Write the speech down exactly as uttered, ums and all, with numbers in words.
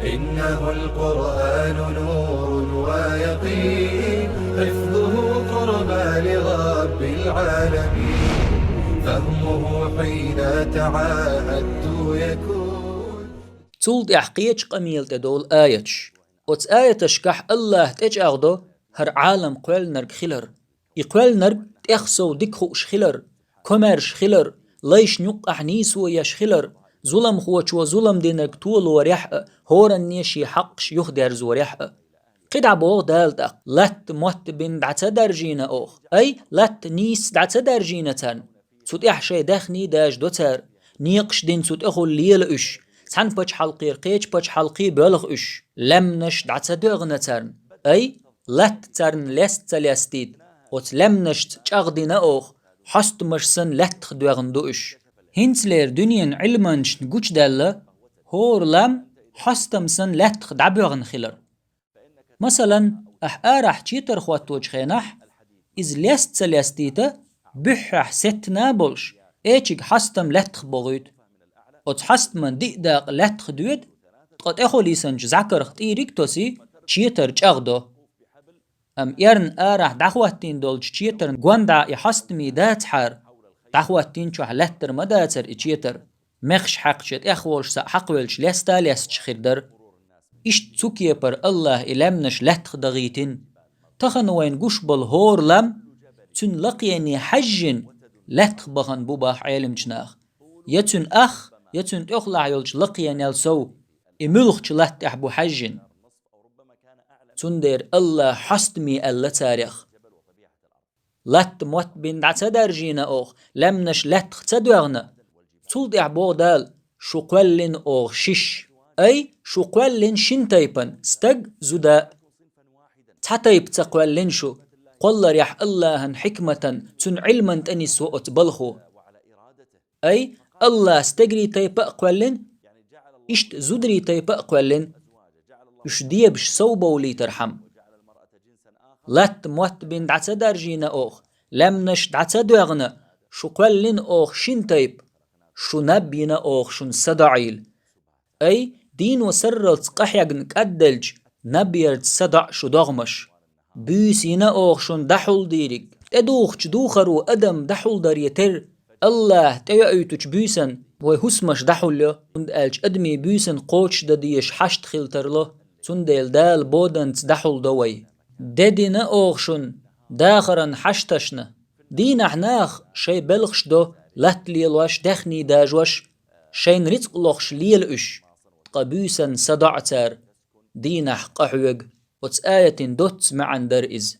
إنه القرآن نور ويقين، حفظه قربى لرب العالمين، فهمه حين تعاهدت يكون. Цул тӀаьхьа кхечу къамела тӀедовлу аяташ. Оцу аяташкахь АллахӀа тӀечӀагӀдо хӀара Ӏалам кхоьллинарг хилар. И кхоьллинарг тӀех сов дика хууш хилар, комаьрша хилар, лайшна юккъахь нийсо еш хилар, зуламхочо зулам динарг толорехь а, хӀоранне шен хьакъаш юхадерзорехь а. КхидӀа боху Дала тӀаккха: «Латта мотт бина дӀа ца даржийна оха? Ай, латта нийсса дӀа ца даржийна царна? Цу тӀехь шайн даьхний дажадо цара, некъаш дина цу тӀехула лела уьш, цхьана пачхьалкхера кхечу пачхьалкхе боьлху уьш, лаьмнаш дӀа ца доьгӀна царна? Ай, латта царна леста ца лестийта, оцу лаьмнашца чӀагӀдина оха, хьостамаш санна лаьттах доьгӀна ду уьш». ХӀинцалера дуьненан Ӏилманчашна гучудаьлла, хӀора лам хьостам санна лаьттах дӀабоьгӀна хилар. Масалан, ахь арахь четар хӀотточу хенахь, иза леста ца лестийта, буьххьехь сеттина а болуш, эчиг хьостам лаьттах богӀуьйту. Оцу хьостаман диъ дакъа лаьттах доьду, ткъа тӀехула йисинчу зӀакарх тӀийриг а тосий, четар чӀагӀдо. Амма эрна арахь дӀахӀоттийна долчу четарна гондӀа и хьостамий дацахьара, дӀахӀоттийначохь лаьттар ма дацара и четар. Мехаш хьаькхча тӀехволуш схьа хьакхавелча леста а лесташ хир дара. Иштта цу кепара АллахӀа и лаьмнаш лаьттах дахийтина. Тахана вайна гуш болу хӀора лам, цуьнан лакхене хьаьжжина, лаьттах бахана бу боху Ӏеламчу наха. Я цуьнан ах, я цуьнан тӀехулахь йолчу лакхенел сов, и муьлхачу латта тӀехь бу хьаьжжина. Цундела АллахӀа хьостамий аьлла царех. Латта мотт бина дӀа ца даржийна оха, лаьмнаш лаьттах ца доьгӀна? Цул тӀаьхьа боху Дала: «Шу кхоьллина оха шиш, ай, шу кхоьллина шина тайпана, стаг, зуда а. Цхьа тайпа ца кхоьллина шу, кхолларехь АллахӀан хьикматан, цуьнан Ӏилман тӀе нисво оцу балхо. Ай, АллахӀа стегарий тайпа а кхоьллина, иштта зударий тайпа а кхоьллина, уьш дебаш совбовлийтархьама. Латта мотт бина дӀа ца даржийна оха, лаьмнаш дӀа ца доьгӀна, шу кхоьллина оха шина тайпа, шу наб йина оха шуна садаӀийла. Ай, дийно сарралц къахьегна кӀадделча наб ярца садаӀа шу догӀмаш. Буьйса йина оха шуна дӀахьулдийриг, тӀедухучу духаро адам дӀахьулдаре терра, АллахӀа тӀейоуьйтучу буьйсан вай хӀусамаш дӀахьулйо, хӀунда аьлча адамийн буьйсан кхочушдан дезаш хьашт хила тарло, цундела Дала боданца дӀахьулдо вай. Де дина оха шуна дахаран хьашташна. Дийнахь наха шайн белхаш до, латта лелош, даьхний дажош, шайна рицкъ лохуш лела уьш, ткъа буьйсан садаӀа цара, дийнахь къахьоьгу». Оцу аятин доцца маьӀна дара иза.